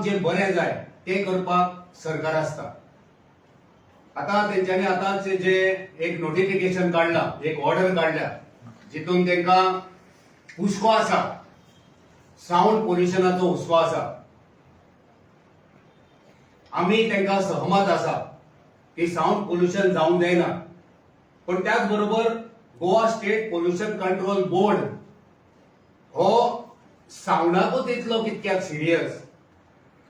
लोकांक जें बरें जाय तें करपाक सरकार आसता. आतां तेंच्यांनी आतांच जे एक नोटिफिकेशन काडलां, एक ऑर्डर काडल्या, जितून तांकां हुस्को आसा, सावंड पोल्युशनाचो हुस्को आसा. आमी तांकां सहमत आसा की सावंड पोल्युशन जावंक जायना, पण त्याच बरोबर Goa state pollution control board हो सावंडाकूच इतलो कितक्याक सिरियस?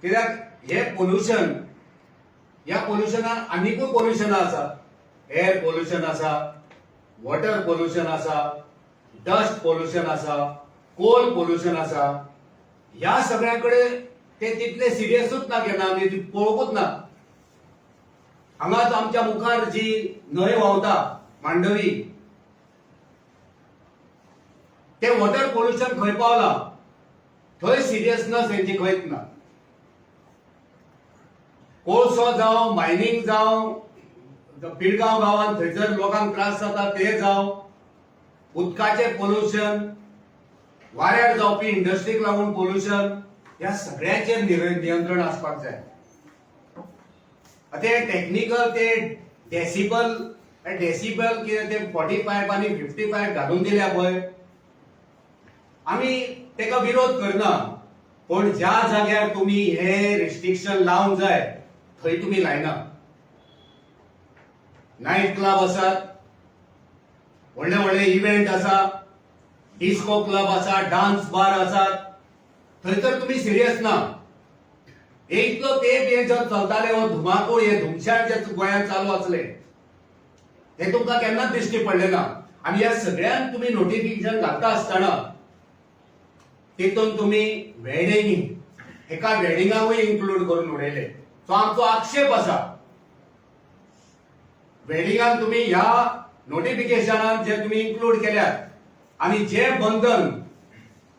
कित्याक हे पोल्युशन, ह्या पोल्युशनान आनिकूय पोल्युशनां आसा. एअर पोल्युशन आसा, वॉटर पोल्युशन आसा, डस्ट पोल्युशन आसा, कोल पोल्युशन आसा. ह्या सगळ्या कडेन ते तितले सिरियसूच ना केन्ना आमी ती पळोवंकूच ना. हांगाच आमच्या मुखार जी न्हंय व्हांवता, मांडवी, ते वॉटर पोल्युशन खंय पावला, थंय सिरियसनस हेंची खंयच ना. कोळसो जावं, मायनींग जावं, पिळगांव गांवांत थंयसर लोकांक त्रास जाता ते जावं, उदकाचें पोल्युशन, वाऱ्यार जावपी इंडस्ट्रीक लागून पोल्युशन, ह्या सगळ्याचेर नियंत्रण आसपाक जाय. आतां हे टॅक्निकल ते डेसिबल, डेसिबल कितें ते 45 आनी 55 घालून दिल्या पळय, आमी तेका विरोध करना, पण ज्या जाग्यार तुमी हे रिस्ट्रिक्शन लावंक जाय थंय तुमी लायना. नायट क्लब आसात, व्हडले व्हडले इव्हेंट आसा, डिस्को क्लब आसा, डान्स बार आसात, थंयसर तुमी सिरियस ना. इतलो तेंप हे जर चलताले, हो धुमाकूळ, हे धुमशाण जे गोंयांत चालू आसले, हे तुमकां केन्नाच दिश्टी पडले ना. आनी ह्या सगळ्यांक तुमी नोटिफिकेशन घालता आसतना तितून तुमी वेडिंग, हेका वेडिंगाकूय इन्क्लूड करून उडयले. सो आमचो आक्षेप आसा, वेडिंगान तुमी ह्या नोटिफिकेशनान जे तुमी इन्क्लूड केल्यात आनी जे बंधन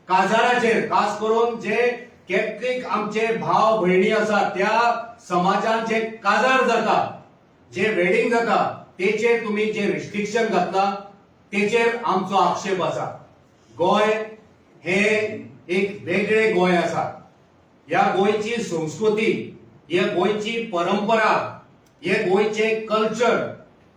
काजाराचेर, खास करून जे कॅथलीक आमचे भाव भयणी आसात, त्या समाजान जे काजार जाता, जे वेडिंग जाता, तेचेर तुमी जे रिस्ट्रिक्शन घातला तेचेर आमचो आक्षेप आसा. गोंय हे एक वेगळे गोंय आसा. ह्या गोंयची संस्कृती, ह्या गोंयची परंपरा, हे गोंयचे कल्चर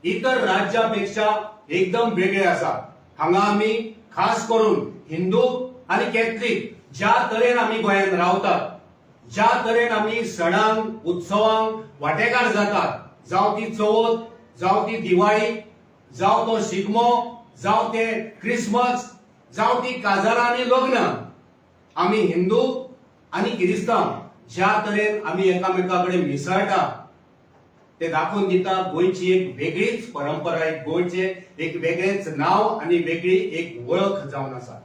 इतर राज्यापेक्षा एकदम वेगळे आसा. हांगा आमी खास करून हिंदू आनी कॅथलीक ज्या तरेन आमी गोंयांत रावतात, ज्या तरेन आमी सणांक, उत्सवांक वांटेकार जातात, जावं ती चवथ, जावं ती दिवाळी, जावं तो शिगमो, जावं ते क्रिसमस, जावं ती काजारां आनी लग्नां, आमी हिंदू आनी किरिस्तांव ज्या तरेन आमी एकामेका कडेन मिसळटा ते दाखोवन दिता गोंयची एक वेगळीच परंपरा, एक गोंयचे एक वेगळेच नांव आनी वेगळी एक वळख जावन आसा.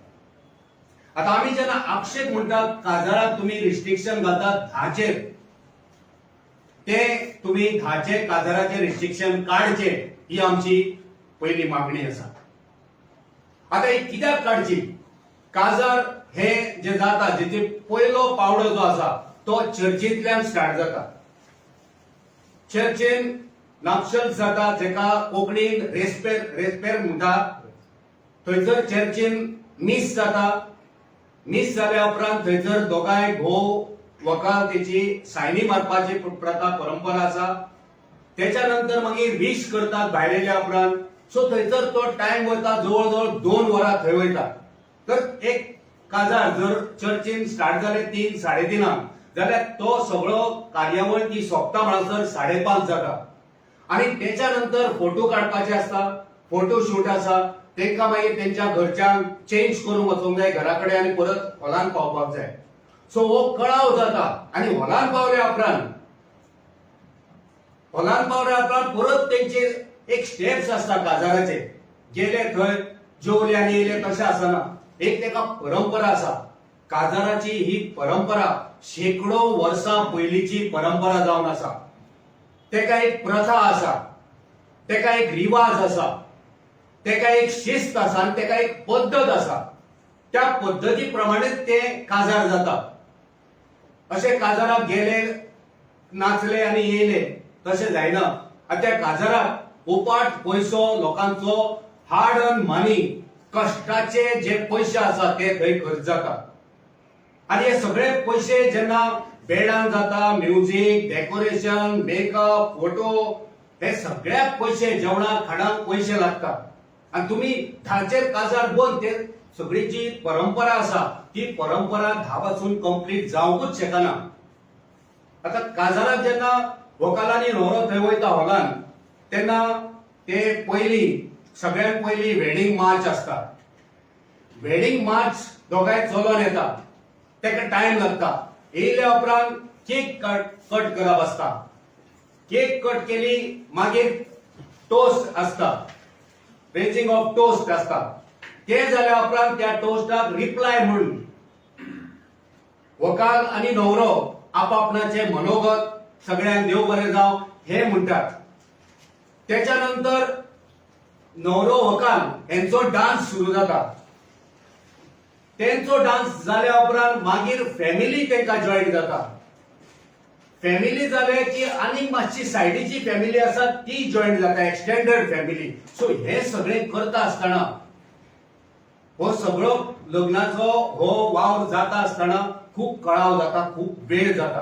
आता आमी जेन्ना आक्षेप म्हणटात, काजाराक तुमी रिस्ट्रिक्शन घालतात 10चेर, ते तुमी 10चे काजाराचे रिस्ट्रिक्शन काडचे, ही आमची पयली मागणी आसा. आता ही कित्याक काडची? काजार हे जे जाता, जेचे पयलो पावडो जो आसा तो चर्चींतल्यान स्टार्ट जाता. चर्चेन नपशल जाता, जेका कोंकणीन रेस्पेर, रेस्पेर म्हणटा. थंयसर चर्चीन मीस जाता. मीस जाल्या उपरांत थंयसर दोगांय घोव व्हंकल तेची सायनी मारपाची प्रथा, परंपरा आसा. त्याच्या नंतर मागीर वीश करतात भायर येयल्या उपरांत. सो थंयसर तो टायम वयता, जवळ जवळ 2 वरां थंय वयता. तर एक काजार जर चर्चीन स्टार्ट जाले 3, 3:30 जाल्यार तो सगळो कार्यावळ ती सोंपता म्हणसर 5:30 जाता. आणि त्याच्या नंतर फोटो काडपाचे आसता, फोटो शूट आसा. तांकां मागीर तेंच्या घरच्यांक चेंज करूंक वचूंक जाय घरा कडेन आनी परत हॉलान पावपाक जाय. सो हो कळाव जाता. आनी हॉलान पावल्या उपरांत परत तेंचे एक स्टेप्स आसता काजाराचे. गेले थंय, जेवले आनी येयले तशें आसना. एक तेका परंपरा आसा. काजाराची ही परंपरा शेकडो वर्सां पयलींची परंपरा जावन आसा. तेका एक प्रथा आसा, तेका एक रिवाज आसा, तेका एक शिस्त आसा आनी तेका एक पद्दत आसा. त्या पद्दती प्रमाणे ते काजार जाता. अशे काजाराक गेले, नाचले आनी येयले तशें जायना. आनी त्या काजाराक उपाट पयसो, लोकांचो हार्ड अर्न मनी, कश्टाचे जे पयशे आसा ते थंय खर्च जाता. आनी हे सगळे पयशे जेन्ना बेडान जाता म्युजीक, डेकोरेशन, मेकअप, फोटो, हे सगळ्याक पयशे, जेवणाक खाणाक पयशे लागता. आनी तुमी 10चेर काजार बंद, ते सगळी जी परंपरा आसा ती परंपरा 10 पासून कंप्लीट जावंकूच शकना. आता काजाराक जेन्ना व्हंकल आनी न्हवरो थंय वयता हॉलान, तेन्ना ते पयलीं सगळ्यात पयलीं वेडिंग मार्च आसता. वेडिंग मार्च दोगांय चलोन येता, ताका टायम लागता. येयल्या उपरांत केक कट कट करप आसता. केक कट केली, मागीर टोस्ट आसता, रेजिंग ऑफ टोस्ट आसता. ते जाल्या उपरांत त्या टोस्टाक रिप्लाय म्हणून व्हंकल आनी न्हवरो आपापणाचे मनोगत सगळ्यांक देव बरें जावं हे म्हणटात. त्याच्या नंतर न्हवरो व्हंकल हेंचो डान्स सुरू जाता. तेंचो डान्स जाल्या उपरांत मागीर फॅमिली तांकां जॉयन जाता. फॅमिली जाले की आनीक मातशी सायडीची फॅमिली आसा ती जॉयन जाता, एक्सटेंडेड फॅमिली. सो हे सगळें करता आसतना, हो सगळो लग्नाचो हो वावर जाता आसतना खूब कळाव जाता, खूब वेळ जाता.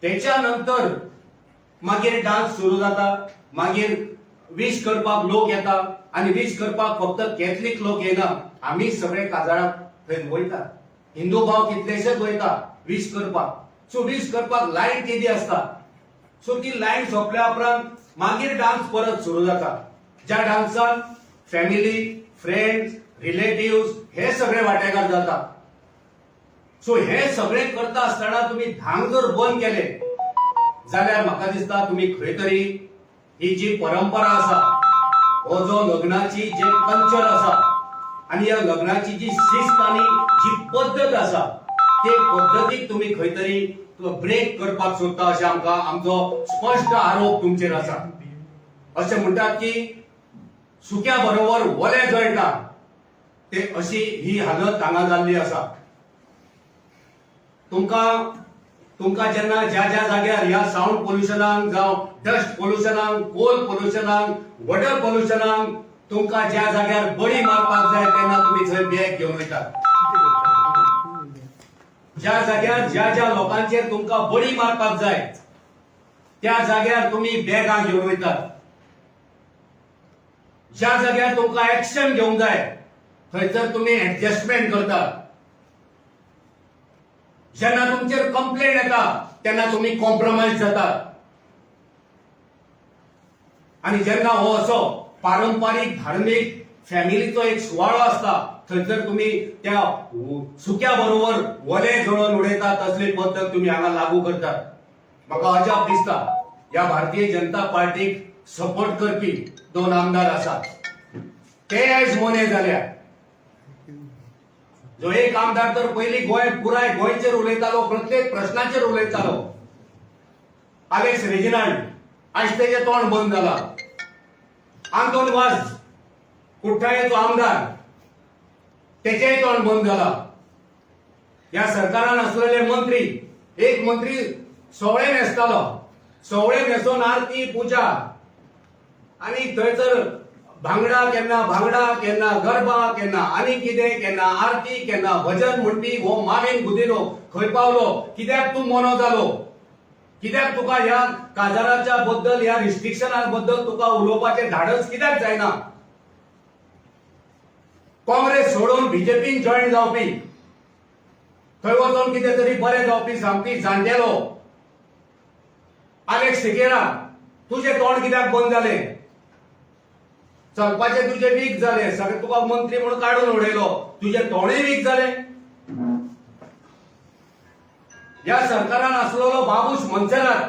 तेच्या नंतर मागीर डान्स सुरू जाता. मागीर विश करपाक लोक येता आनी विश करपाक फक्त कॅथलीक लोक येना, आमी सगळे काजाराक थंय वयतात. हिंदू भाव कितलेशेच वयता विश करपाक. सो विश करपाक लायन केदी आसता. सो ती लायन सोंपल्या उपरांत मागीर डान्स परत सुरू जाता, ज्या डान्सान फॅमिली, फ्रेंड्स, रिलेटिव्ह हे सगळे वांटेकार जाता. सो हे सगळे करता आसतना तुमी 10क जर बंद केले जाल्यार म्हाका दिसता तुमी खंय तरी ही जी परंपरा आसा, हो जो लग्नाची जे कल्चर आसा आनी ह्या लग्नाची जी शिस्त आनी जी पद्दत आसा, ते पद्दतीक तुमी खंय तरी ब्रेक करपाक सोदता अशें आमकां, आमचो स्पश्ट आरोप तुमचेर आसा. अशें म्हणटात की सुक्या बरोबर वले जळटा, ते अशी ही हालत हांगा जाल्ली आसा. तुमकां तुमकां जेन्ना ज्या ज्या जाग्यार ह्या सावंड पोल्युशनाक जावं डस्ट पोल्युशनाक, कोल पोल्युशनाक, वॉटर पोल्युशनाक तुमकां ज्या जाग्यार बडी मारपाक जाय, तेन्ना तुमी थंय बॅग घेवन वयतात. ज्या जाग्यार ज्या ज्या लोकांचेर तुमकां बडी मारपाक जाय, त्या जाग्यार तुमी बॅगां घेवन वयतात. ज्या जाग्यार तुमकां एक्शन घेवंक जाय, थंयसर तुमी एडजस्टमेंट करतात. जेन्ना तुमचेर कंप्लेन येता, तेन्ना तुमी कॉम्प्रोमायज जातात. आनी जेन्ना हो असो पारंपारीक धार्मीक फॅमिलीचो एक सुवाळो आसता, थंयसर तुमी त्या सुक्या बरोबर वले जळोवन उडयतात, तसली पद्दत तुमी हांगा लागू करतात. म्हाका अजाप दिसता, ह्या भारतीय जनता पार्टीक सपोर्ट करपी दोन आमदार आसात, ते आयज मोने जाल्या. जो एक आमदार तर पयलीं गोंय, पुराय गोंयचेर उलयतालो, प्रत्येक प्रश्नाचेर उलयतालो, आलेक्स रेजिनाल्ड, आयज तेजें तोंड बंद जाला. आंतोन वाज, कुठ्ठाळेचो आमदार, तेचेय तोंड बंद जाला. ह्या सरकारान आसलेले मंत्री, एक मंत्री सोवळे न्हेसतालो, सोवळे न्हेसोन आरती पुजा आनी थंयसर भांगडा, केन्ना भांगडा, केन्ना गरबा, केन्ना आनी कितें, केन्ना आरती, केन्ना भजन म्हणपी हो माविन गुदिन्हो खंय पावलो? कित्याक तूं मोनो जालो? कित्याक तुका ह्या काजाराच्या बद्दल, ह्या रिस्ट्रिक्शना बद्दल तुका उलोवपाचें धाडस कित्याक जायना? काँग्रेस सोडून बीजेपीन जॉईन जावपी, थंय वचून कितें तरी बरें जावपी सांगपी जाणटेलो आलेक्स सिकेरा, तुजें तोंड कित्याक बंद जालें? चलपाचें तुजें वीक जालें सगळें. तुका मंत्री म्हणून काडून उडयलो, तुजें तोंडय वीक जालें. ह्या सरकारान आसलेलो बाबूश मोन्सेरात,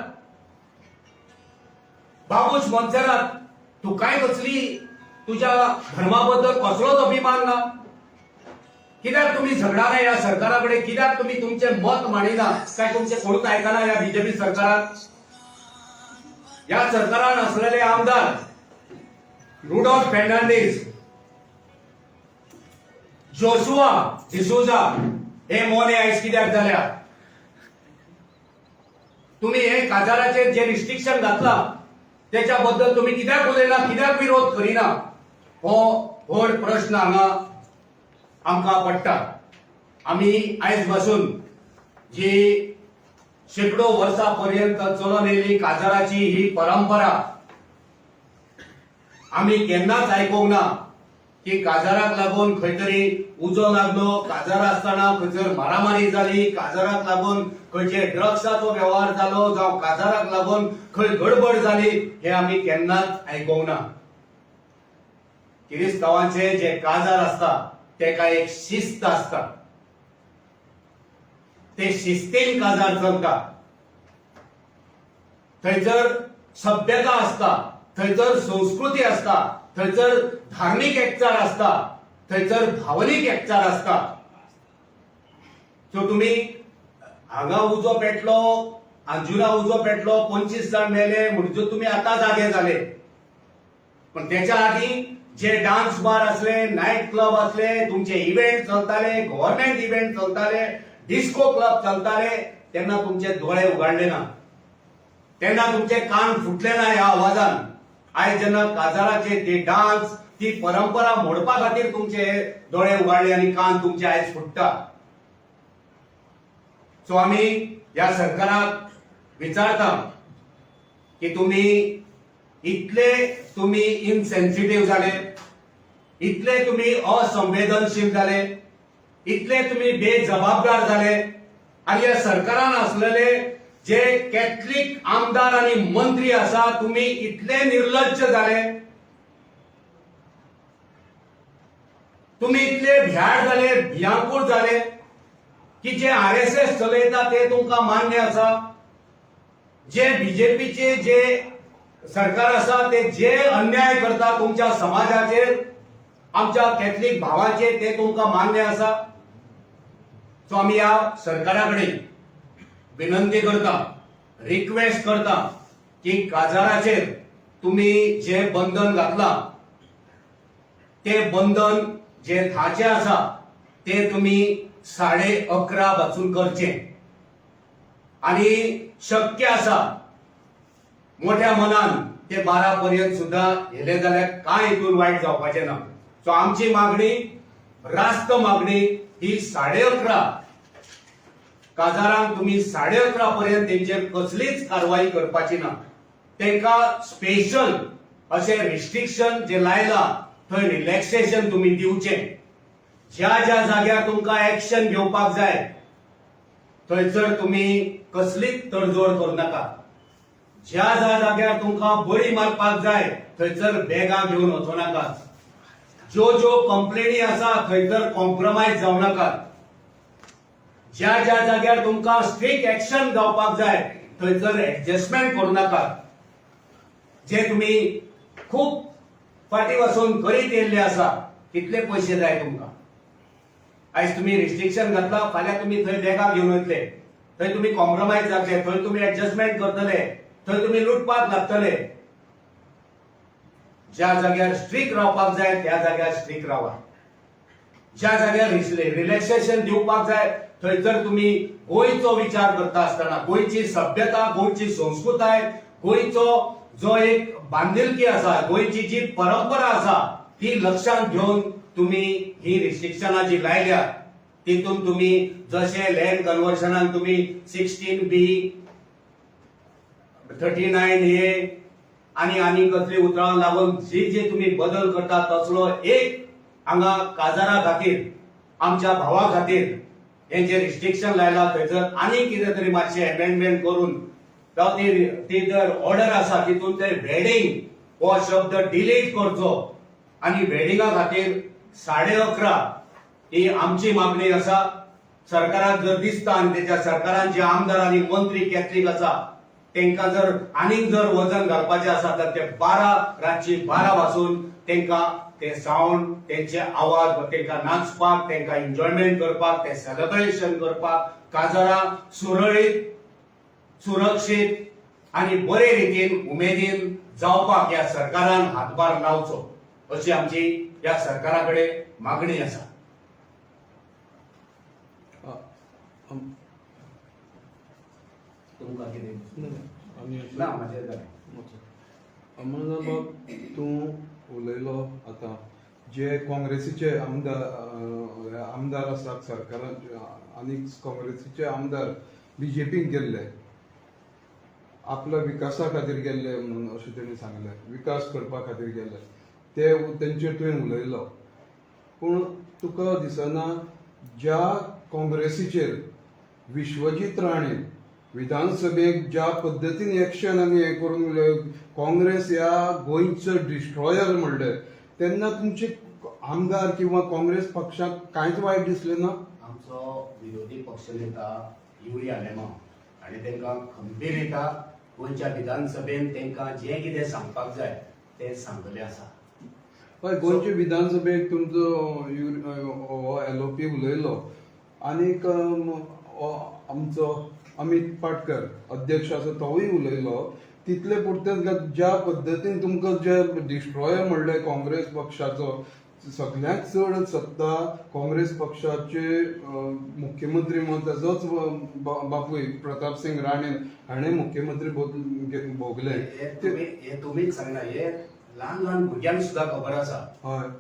बाबूश मोन्सेरात, तुकाय कसली तुज्या धर्मा बद्दल कसलोच अभिमान ना. कित्याक तुमी झगडना ह्या सरकारा कडेन? कित्याक तुमी तुमचें मत मांडिना? काय तुमचें कोणूच आयकना ह्या बीजेपी सरकारान? ह्या सरकारान आसलेले आमदार रुडॉल्फ फेर्नांडीस, जोशुआ डिसोजा हे मोने आयज कित्याक जाल्या? तुम्ही हे काजाराचेर जे रिस्ट्रिक्शन घातला, त्याच्या बद्दल तुम्ही कित्याक उलयना? कित्याक विरोध करिना? हो व्हड प्रश्न हांगा आमकां पडटा. आमी आयज पासून जी शेकडो वर्सां पर्यंत चलून येयली काजाराची ही परंपरा. आमी केन्नाच आयकूंक ना की काजाराक लागून खंय तरी उजो लागलो, काजार आसतना खंयसर मारामारी जाली, काजाराक लागून खंयचे ड्रग्साचो वेव्हार जालो, जावं काजाराक लागून खंय गडबड जाली, हे आमी केन्नाच आयकूंक ना. किरिस्तांवांचे जे काजार आसता तेका एक शिस्त आसता, ते शिस्तीन काजार चलता. थंयसर सभ्यता आसता, थंयसर संस्कृती आसता, थंयसर धार्मीक एकचार आसता, थंयसर भावनीक एकचार आसता. सो तुमी हांगा उजो पेटलो, अंजुना उजो पेटलो, 25 जाण मेले म्हणजे तुमी आतां जागे जाले. पण त्याच्या आदीं जे डान्स बार असले, नायट क्लब असले, तुमचे इव्हेंट चलताले, गव्हर्नमेंट इव्हेंट चलताले, डिस्को क्लब चलताले, तेन्ना तुमचे दोळे उगाडले ना, तेन्ना तुमचे कान फुटले ना ह्या आवाजान. आयज जेन्ना काजाराचे ते डान्स, ती परंपरा मोडपा खातीर तुमचे दोळे उगाडले आनी कान तुमचे आयज फुट्टा. सो आमी ह्या सरकाराक विचारता की तुमी इतले तुमी इनसेन्सिटीव जाले, इतले तुमी असंवेदनशील जाले, इतले तुमी बेजबाबदार जाले आनी ह्या सरकारान आसलेले जे कॅथलीक आमदार आनी मंत्री आसा, तुमी इतले निर्लज्ज जाले, तुमी इतले भ्याड जाले, भियांकूळ जाले की जे आरएसएस चलयता ते तुमकां मान्य आसा, जे बीजेपीचे जे सरकार आसा ते जे अन्याय करता तुमच्या समाजाचेर, आमच्या कॅथलीक भावाचेर, ते तुमकां मान्य आसा. सो आमी ह्या सरकारा कडेन विनंती करता, रिक्वेस्ट करता की काजाराचेर तुमी जे बंधन घातलां ते बंधन जे 10चें आसा ते तुमी 11:30 पासून करचें आनी शक्य आसा मोठ्या मनान ते 12 पर्यंत सुद्दां हेले जाल्यार कांय हितून वायट जावपाचें ना. सो आमची मागणी, रास्त मागणी ही 11:30 काजारांक तुमी 11:30 पर्यंत तेंचेर कसलीच कारवाई करपाची ना. तांकां स्पेशल अशें रिस्ट्रिक्शन जे लायलां थंय रिलॅक्सेशन तुमी दिवचें. ज्या ज्या जाग्यार तुमकां एक्शन घेवपाक जाय थंयसर तुमी कसलीच तडजोड करूं नाका. ज्या ज्या जाग्यार तुमकां बळी मारपाक जाय थंयसर बॅगां घेवन वचूं नाकात. ज्यो ज्यो कंप्लेनी आसा थंयसर कॉम्प्रोमायज जावं नाकात. ज्या ज्या जाग्यार तुमकां स्ट्रीक्ट एक्शन जावपाक जाय थंयसर एडजस्टमेंट करूं नाकात. जे तुमी खूब फाटीं वचून करीत येयल्ले आसा, कितले पयशे जाय तुमकां? आयज तुमी रिस्ट्रिक्शन घातला, फाल्यां तुमी थंय बॅगां घेवन वयतले, थंय तुमी कॉम्प्रोमायज जातले, थंय तुमी एडजस्टमेंट करतले, थंय तुमी लुटपाक लागतले. ज्या जाग्यार स्ट्रीक रावपाक जाय त्या जाग्यार स्ट्रीक रावा. ज्या जाग्यार रिलॅक्सेशन दिवपाक जाय थंयसर तुमी गोंयचो विचार करता आसतना गोंयची सभ्यता, गोंयची संस्कृताय, गोंयचो जो एक बांदिलकी आसा, गोंयची जी परंपरा आसा ती लक्षांत घेवन तुमी ही रिस्ट्रिक्शनां जी लायल्या तितून तुमी जशें लँड कन्वर्शनान तुमी 16B, 39A आनी आनी कसली उतरां लागून जी जी तुमी बदल करता तसलो एक हांगा काजारा खातीर, आमच्या भावा खातीर हे जे रिस्ट्रिक्शन लायला थंयसर आनी कितें तरी मातशें एमेंडमेंट करून जावं ती ती जर ऑर्डर आसा तितून ते वेडिंग हो शब्द डिलीट करचो आनी वेडिंगा खातीर 11:30 ही आमची मागणी आसा. सरकाराक जर दिसता आनी तेच्या सरकारान जे आमदार आनी मंत्री कॅथलीक आसा तेंकां जर आनीक जर वजन घालपाचें आसा तर ते 12, रातची 12 पासून तेंकां ते सावंड, तेंचे आवाज, तेंकां नाचपाक, तेंकां एन्जॉयमेंट करपाक, ते सेलिब्रेशन करपाक काजारां सुरळीत, सुरक्षीत आनी बरे रितीन उमेदीन जावपाक ह्या सरकारान हातभार लावचो अशी आमची ह्या सरकारा कडेन मागणी आसा. तुमकां कितें ना म्हाजें जालें. अमरनाथ बाब, तूं उलयलो आतां जे काँग्रेसीचे आमदार आसात सरकारान आनी काँग्रेसीचे आमदार बीजेपीक गेल्ले आपल्या विकासा खातीर गेल्ले म्हणून अशें तेणी सांगलें, विकास करपा खातीर गेल्ले ते, तेंचेर तुवें उलयलो. पूण तुका दिसना ज्या काँग्रेसीचेर विश्वजीत राणे विधानसभेक ज्या पद्दतीन एक्शन आनी हें करून काँग्रेस ह्या गोंयचो डिस्ट्रॉयर म्हणलें, तेन्ना तुमचे आमदार किंवा काँग्रेस पक्षाक कांयच वायट दिसलें ना? आमचो विरोधी पक्षनेता युरी आलेमांव आनी तांकां खंबीर रिता गोंयच्या विधानसभेन तांकां जें कितें सांगपाक जाय तें सांगलें आसा. हय, गोंयचे विधानसभेक तुमचो हो एलओपी उलयलो आनीक हो आमचो अमित पाटकर अध्यक्ष आसा तोवूय उलयलो. तितले पुरतें ज्या पद्दतीन तुमकां जे डिस्ट्रॉयर म्हणले काँग्रेस पक्षाचो, सगळ्यांत चड सत्ता काँग्रेस पक्षाचे मुख्यमंत्री म्हणून ताजोच बापूय प्रतापसिंग राणे हाणें मुख्यमंत्री भोगले. हे तुमीच सांगना, हे ल्हान ल्हान भुरग्यांक सुद्दां खबर आसा.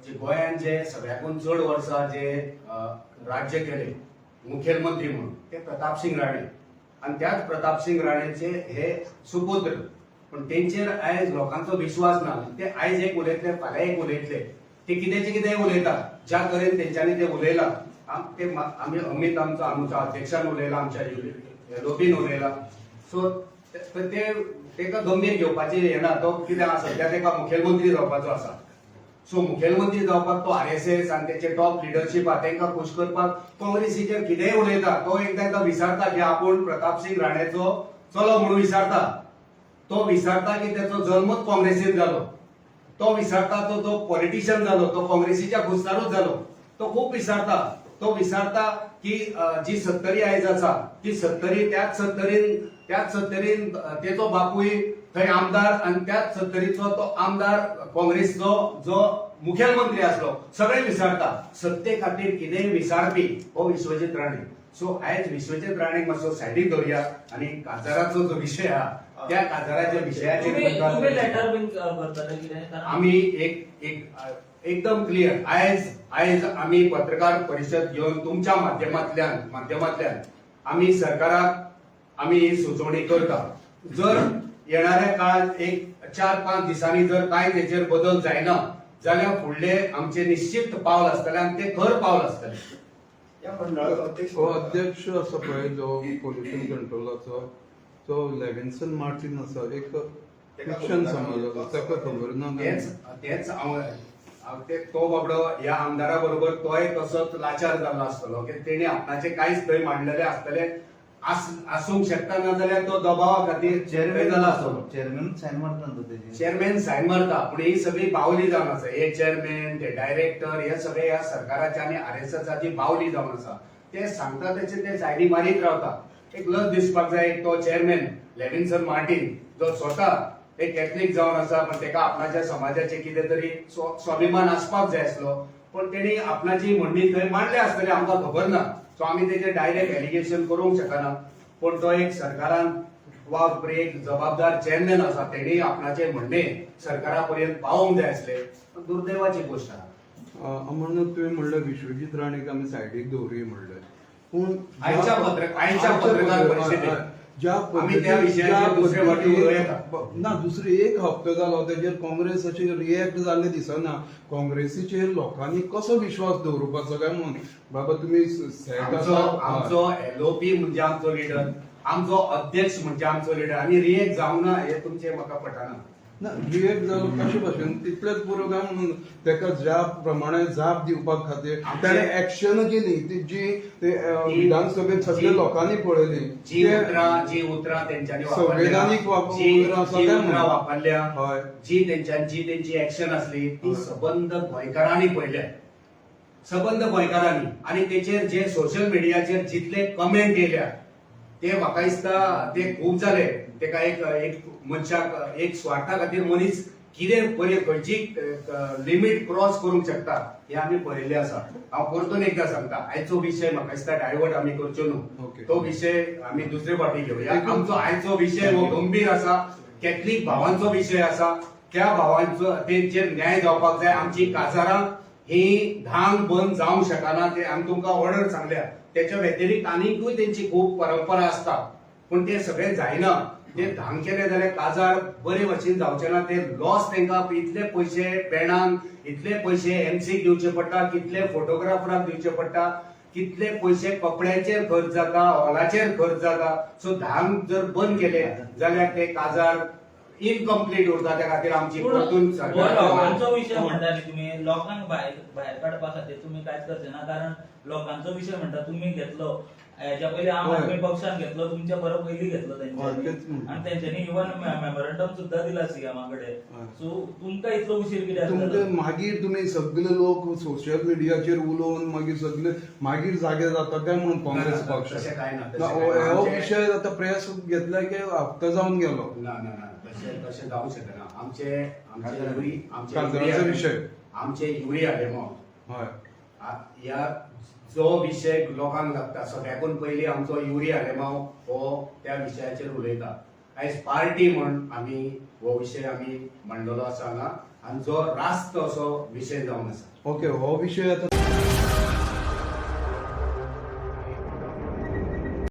जे गोंयान जे सगळ्याकून चड वर्सां जे राज्य केले मुखेलमंत्री म्हणून ते प्रतापसिंग राणे, आनी त्याच प्रतापसिंग राणेचे हे सुपुत्र. पण तेंचेर आयज लोकांचो विश्वास ना. ते आयज एक उलयतले, फाल्यां एक उलयतले, ते कित्याचे कितेंय उलयतात. ज्या तरेन तेंच्यांनी ते उलयला, ते आमी अमित आमचो आमच्या अध्यक्षान उलयला, आमच्या लोबीन उलयला, सो ते तेका गंभीर घेवपाचें हें ना. तो कितें आसा सद्या तेका मुखेलमंत्री जावपाचो आसा. सो मुखेलमंत्री जावपाक तो आरएसएस आनी तेचे टॉप लिडरशीप आहा तेंकां खूश करपाक काँग्रेसीचेर कितेंय उलयता. तो एकदां एकदां विसरता की आपूण प्रतापसिंग राणेचो चलो म्हणून विसरता. तो विसरता की तेचो जल्मच काँग्रेसीन जालो. तो विसरता तो तो पॉलिटिशियन जालो तो काँग्रेसीच्या खुस्तारूच जालो. तो खूब विसरता. तो विसरता की जी सत्तरी आयज आसा ती सत्तरी त्याच सत्तरीन तेचो बापूय थंय आमदार आनी त्याच सत्तरीचो तो आमदार काँग्रेसचो जो मुखेलमंत्री आसलो. सगळे विसरता. सत्ते खातीर कितेंय विसारपी हो विश्वजीत राणे. सो आयज विश्वजीत राणेक मातसो सायडीक दवरया आनी काजाराचो जो विशय आहा त्या काजाराच्या विशयाचेर तुम्ही तुमकां- तुम्ही लेटर बीन करतले कितें? कारण आमी एक एक एकदम क्लियर, आयज आयज आमी पत्रकार परिशद घेवन तुमच्या माध्यमांतल्यान आमी सरकाराक आमी ही सुचोवणी करता. जर येणाऱ्या काळात एक 4-5 दिसांनी जर कांय तेचेर बदल जायना जाल्यार फुडले आमचे निश्चित पावल आसतले आनी ते खर पावल आसतले. या मंडळाचो अध्यक्ष हो अध्यक्ष आसा पळय जो पोल्युशन कंट्रोलाचो, तो लेविन्सन मार्टीन आसा, एक क्रिश्चन समाजाचो, ताका खबर ना? तेच तेच हांव हांव ते तो बाबडो ह्या आमदारा बरोबर तोय तसोच लाचार जाल्लो आसतलो की तेणी आपणाचे कांयच थंय मांडलेले आसतले आसूंक शकता, ना जाल्यार तो दबावा खातीर थंय जाला आसतलो. चेअरमॅन सायन मारता न्हू तो तेजेर? चेअरमॅन सायन मारता, पूण ही सगळी बावली जावन आसा. हे चेअरमॅन, ते डायरेक्टर, हे सगळे ह्या सरकाराचे आनी आरएसएसाची बावली जावन आसा. ते सांगता तेचे ते सायनी मारीत रावता. एक लज दिसपाक जाय. एक तो चेअरमॅन लेविन्सन मार्टीन जो स्वता एक कॅथलीक जावन आसा, पण तेका आपणाच्या समाजाचे कितें तरी स्वाभिमान आसपाक जाय आसलो, पण तेणी आपणाची म्हणणी थंय मांडल्या आसतली, आमकां खबर ना. सो आमी तेजेर डायरेक्ट एलिगेशन करूंक शकना. पूण तो एक सरकारान वा एक जबाबदार चेअरमॅन आसा, तेणी आपणाचे म्हणणे सरकारा पर्यंत पावोवंक जाय आसले. पण दुर्दैवाची गोश्ट आहा. अमरनाथ, तुवें म्हणलें विश्वजीत राणेक आमी सायडीक दवरुया म्हणलें, पूण आयच्या पत्रकार परिशदेत ज्या आमी त्या विशयाचेर ज्या दुसरे फावटी उलोवं येता. ना, दुसरे एक हप्तो जालो तेजेर काँग्रेस अशी रिएक्ट जाल्ले दिसना. काँग्रेसीचेर लोकांनी कसो विश्वास दवरुपाचो काय म्हणून बाबा तुमी सेट आमचो आसा. आमचो एलओपी म्हणजे आमचो लिडर, आमचो अध्यक्ष म्हणजे आमचो लिडर, आनी रिएक्ट जावंक ना हे तुमचे म्हाका पटना. ना, रिएक्ट जालो कशे भाशेन? तितलेच पुरो काय म्हणून तेका ज्या प्रमाणे जाप दिवपा खातीर ताणें एक्शन केली ती जी ते विधानसभेत सगळे लोकांनी पळयली. जी उतरां जी उतरां तेंच्यांनी वापरल्या, संवैधानीक जी उतरां आसा जी काय उतरां म्हणून? वापरल्या, जी तेंच्यांची तेंची एक्शन आसली ती सबंद गोंयकारांनी पळयल्या, सबंद गोंयकारांनी. आनी तेचेर जे सोशल मिडियाचेर जितले कमेंट येयल्या ते म्हाका दिसता ते खूब जाले. तेका एक एक मनशाक एक स्वार्था खातीर मनीस कितें बरें खंयची लिमीट क्रॉस करूंक शकता हें आमी पळयल्लें आसा. हांव परतून एकदां सांगता, आयचो विशय म्हाका दिसता डायवर्ट आमी करच्यो न्हू. तो विशय आमी दुसरे फावटी घेवया. आमचो आयचो विशय हो गंभीर आसा, कॅथलीक भावांचो विशय आसा. त्या भावांचो तेंचेर न्याय जावपाक जाय. आमची काजारां ही धांग बंद जावंक शकना, ते आमी तुमकां ऑर्डर सांगल्या. तेच्या व्यतिरिक्त आनीकूय तेंची खूब परंपरा आसता, पूण ते सगळें जायना. ते धांक केले जाल्यार काजार बरे भशेन जावचे ना. ते लॉस तांकां, इतले पयशे बँडांक, इतले पयशे एमसीक दिवचे पडटा, कितले फोटोग्राफराक दिवचे पडटा, कितले पयशे कपड्यांचेर खर्च जाता, हॉलाचेर खर्च जाता. सो धांक जर बंद केले जाल्यार ते काजार इनकम्प्लीट उरता. त्या खातीर आमची पूण परतून हो सरकार लोकांचो विशय म्हणटा न्ही तुमी, लोकांक भायर भायर काडपा खातीर तुमी कांयच करचे ना, कारण लोकांचो विशय म्हणटा तुमी घेतलो. हेच्या पयलीं आम हय. आदमी पक्षान घेतलो, तुमच्या बरो पयलीं घेतलो हय, तेंच्यांनी तेच म्हणटा. आनी तेंच्यांनी इवन मेमोरंडम सुद्दां दिला सीएमा कडेन. हय. सो तुमकां इतलो उशीर कित्याक तुमचे जालो? मागीर तुमी सगळे लोक सोशल मिडियाचेर उलोवन मागीर सगळे मागीर जागे जाता काय म्हणून काँग्रेस ना, ना, पक्ष? तशें कांय ना, तशें ना, कांय ना. हो आमचे- विशय आतां प्रेस घेतला की हप्ता जावन गेलो. ना ना ना, तशें तशें जावंक शकना. आमचे आमचे युरी आमचे काजाराचो युरी विशय. आमचे युरी आलेमाव हय. ह्या जो विशय लोकांक लागता, सगळ्याकून पयलीं आमचो युरी आलेमाव हो त्या विशयाचेर उलयता. आयज पार्टी म्हण आमी हो विशय आमी मांडलेलो आसा हांगा आनी जो रास्त असो विशय जावन आसा. ओके, हो विशय आतां